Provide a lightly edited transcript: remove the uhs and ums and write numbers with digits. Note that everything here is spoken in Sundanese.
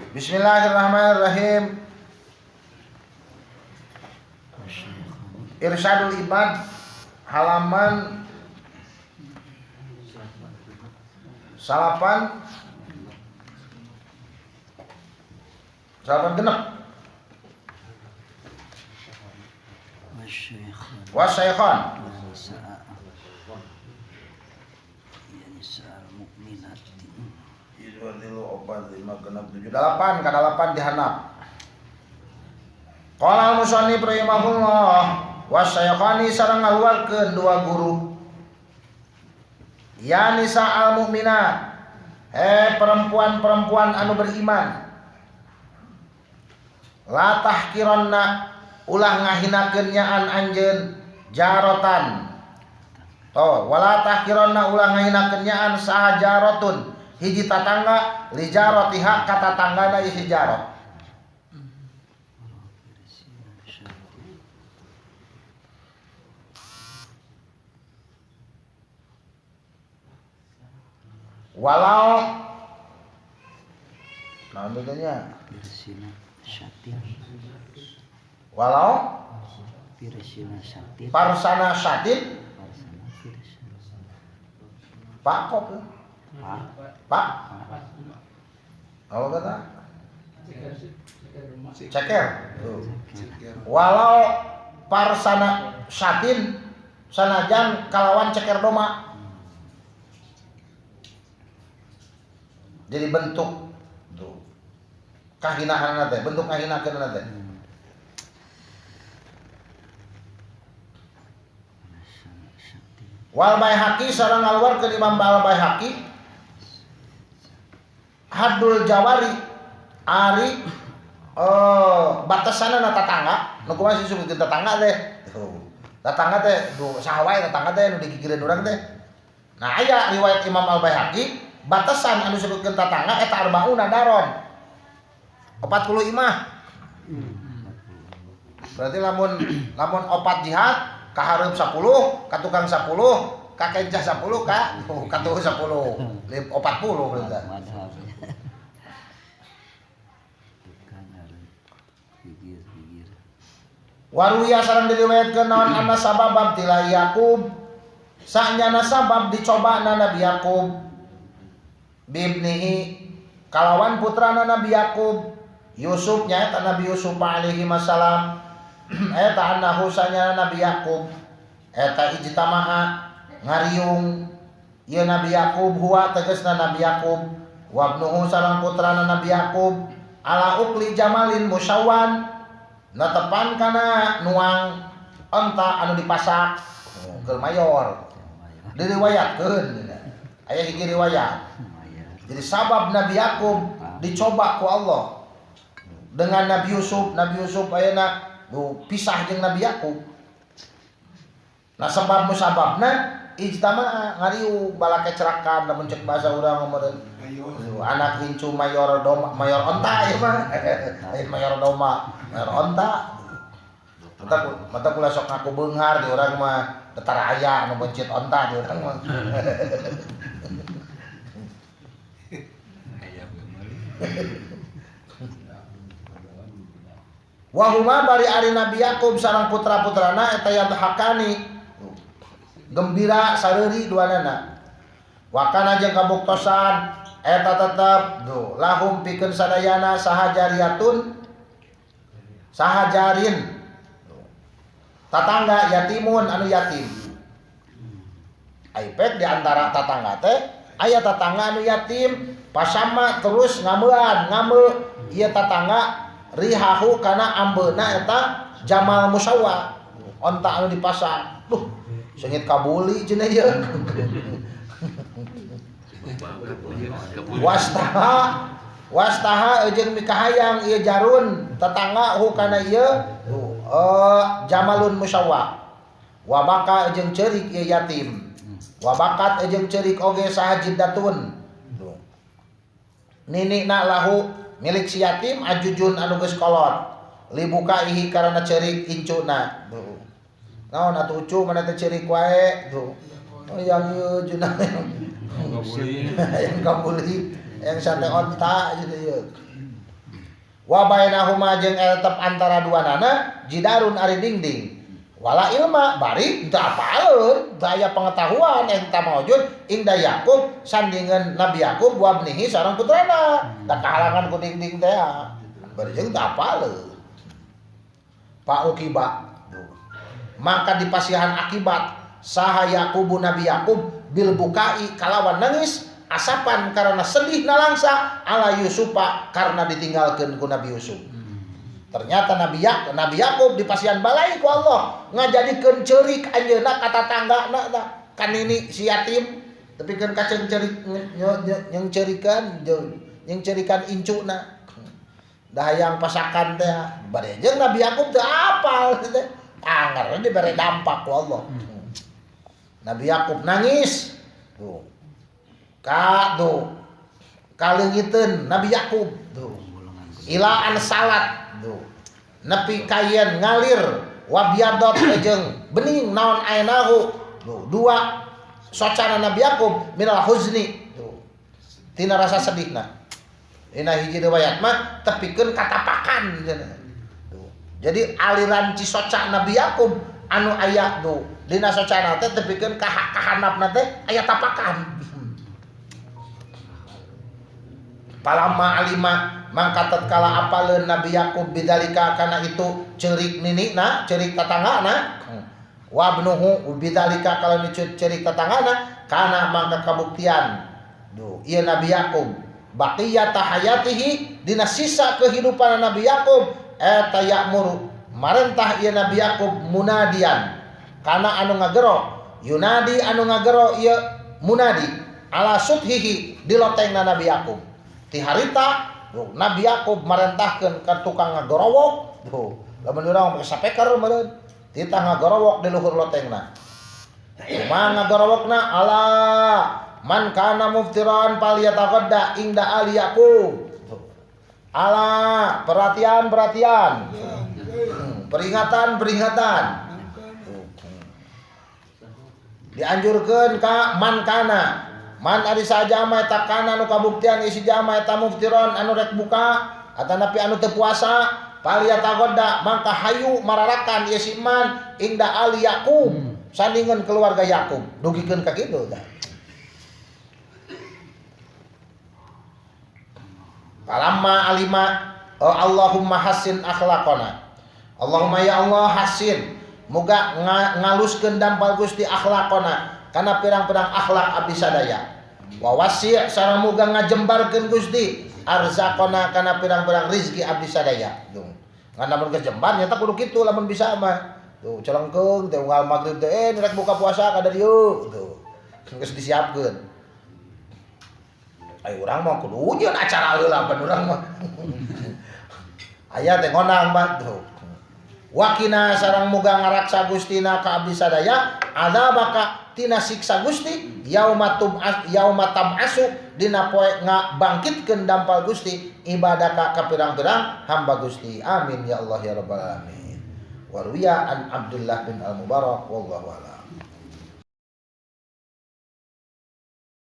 Bismillahirrahmanirrahim. Irsyadul Ibad halaman 8 8 6. Wasyaikhan 2 3 4 5 6 7 8 ka-8 dihanap. Qala al-musannif rahimahullah wasyaikhani sareng ngaluarkeun dua guru. Ya nisa al mukminat, perempuan-perempuan anu beriman, la tahkironna ulah ngahinakeun nyaan anjeun jarotan. Oh, wala tahkironna ulah ngahinakeun nyaan saha jarotun hiji tatangga li jarotiha ka tatanggana ieu si jarot. Walau naon teh nya? Pirsina syatin. Walau Pirsina syatin. Parsana syatin. Parsana pirsina. Pak kop ya? Pak. Pak. Kalau kata ceker. Tuh. Walau parsana syatin sanajan kalawan ceker doma. Jadi bentuk tuh kahinaan teh, bentuk kahinakeun teh. Parsana syatin. Wal Baihaqi sareng ngaluarkeun Imam Al Baihaqi haddul jawari ari batasanna tatangga nu kumaha sih disebutkeun tetangga teh. Tuh. Tetangga teh du saha wae tetangga teh nu digigireun urang teh. Nah, aya riwayat Imam Al Baihaqi batasan anu disebutkeun tetangga eta arbauna daron. 40 imah. Berarti lamun lamun opat jihad ka hareup 10, ka tukang 10, ka kencah 10, ka katuhu 10. 40 berarti. Madhab. Tukang hareup gigir gigir. Waruya sareng diriwayatkeun naon anna sabab ibtila Yakub sanyana sabab dicobana Nabi Yakub bibnihi kalawan putrana Nabi Yakub Yusuf, nyaeta Nabi Yusuf alaihi wasallam, eta annahu sanyana Nabi Yakub eta ijtama'a ngariung ieu Nabi Yakub, huwa tegasna Nabi Yakub, wabnuhu sareng putrana Nabi Yakub, ala ukli jamalin musyawan netepan kana nuang onta anu dipasak. Oh, keur mayor diriwayatkeun, aya hiji riwayat. Jadi sabab Nabi Yakub dicoba ku Allah dengan Nabi Yusuf, Nabi Yusuf ayeuna nu pisah jeung Nabi Yakub. Nah, sebab musababna ijtama'a ngariung balakecrakan lamun cek bahasa urang meureun. Anak incu mayor doma, mayor onta ieu mah. Lain mayor doma, mayor onta. Mata mata kula sok ngaku beunghar di urang mah tetara aya anu meuncit onta di urang mah. Aya meuli. Wahuma bari ari Nabi Yakub sareng putra-putrana eta yadhakani gembira sareuri duanana. Wa kana jeung kabuktosan eta tetep duh lahum pikeun sadayana saha jariyatun saha jarin tatangga yatimun anu yatim. Aipek di antara tatangga teh aya tatangga anu yatim pasama terus ngamean ngame ieu tatangga rihahu kana ambeuna eta jamal musyawa onta anu dipasak. Duh, seungit kabuli cenah ieu. Wastaha wastaha jeung mikahayang ieu jarun tetangga hu kana ieu jamalun musyawa. Wabaka jeung ceurik ieu yatim. Wabakat jeung ceurik oge saha jiddatun. Ninikna lahu milik si yatim ajujun anu geus kolot libukaihi karena ceurik incuna. Tuh. Naon atuh ucu mana teh ceurik wae tuh. Oh, yang ieu cenah yang kabuli yang sate onta gitu ieu. Wa bainahuma jeung tetep antara duanana jidarun ari dinding. Wala ilma bari teu apaleun, teu aya pengetahuan eta maujud inda Yakub sandingan Nabi Yakub wa ibnihi sareng putrana. Da kahalangan ku dinding teh. Bari jeung teu apaleun. Fa ukiba. Maka dipasihan akibat saha Yakubu Nabi Yakub bil bukai kalawan nangis asapan karena sedih nalangsa ala Yusufa karena ditinggalkeun ku Nabi Yusuf. Ternyata Nabi Yakub dipasihan balai ku Allah ngajadikeun ceurik anjeunna ka tatanggana tah kanini si yatim tepikeun ka ceurik jeung ceurikan jeung ceurikan incuna. Dah hayang pasakan teh bade jeung Nabi Yakub teu apal teh. Anggar dibere dampak ku Allah. Nabi Yakub nangis. Tuh. Ka tuh kaleungiteun Nabi Yakub tuh. Ilaan salat tuh. Nepi kayen ngalir wabyadot jeung bening naon aenahu tuh. Dua socana Nabi Yakub minal huzni tuh. Tina rasa sedihna. Dina hiji riwayat mah tepikeun katapakan cenah. Tuh. Jadi aliran cisoca Nabi Yakub anu aya tuh dina socana teh tepikeun ka kahanapna teh aya tapakan. Palama alima mangka tatkala apaleun Nabi Yakub bidzalika kana itu ceurik ninina ceurik tatanggana wa ibnuhu bidzalika kalau ceurik tatanggana kana mangka kabuktian duh ieu Nabi Yakub baqiyata hayatihi dina sisa kehidupan Nabi Yakub eta ya'muru marentah ieu Nabi Yakub munadian kana anu ngagero yunadi anu ngagero ieu munadi ala suthihi di lotengna Nabi Yakub ti harita Nabi Yakub marentahkeun ka tukang ngagorowok tuh lamun urang make sapeker meureun titah ngagorowok di luhur lotengna kumaha ngagorowokna ala man kana muftiran falyataghadda inda ali Yakub ala perhatian perhatian peringatan peringatan dianjurkeun ka man kana man ari sajama eta kana nu kabuktian isi jama eta muftiron anu rek buka atanapi anu teu puasa falyataghadda mangka hayu mararakan ieu si man inda ali Yakub sandingan keluarga Yakub dugikeun ka kitu tah. Falamma alima oh Allahumma hasin akhlaqona Allahumma ya Allah hasin muga ngaluskeun dampal Gusti akhlaqona kana pirang-pirang akhlak abdi sadaya wa wasi' sareng muga ngajembarkeun Gusti arzaqona kana pirang-pirang rezeki abdi sadaya tuh ngan lamun geus jembar nyata kudu kitu lamun bisa mah tuh celengkeung teh unggal magrib teh rek buka puasa ka dieu tuh geus disiapkeun ai urang mah kudu nyeun acara heula pan urang mah aya teh ngondang mah tuh wakina sareng muga ngaraksa Gustina ka abdi sadaya azabaka tina siksa Gusti yauma tab'asu dina poe ngabangkitkeun dampal Gusti ibadaka ka pirang-pirang hamba Gusti amin ya Allah ya rabbal alamin. Waruya an Abdullah bin Al-Mubarak wallahu a'lam.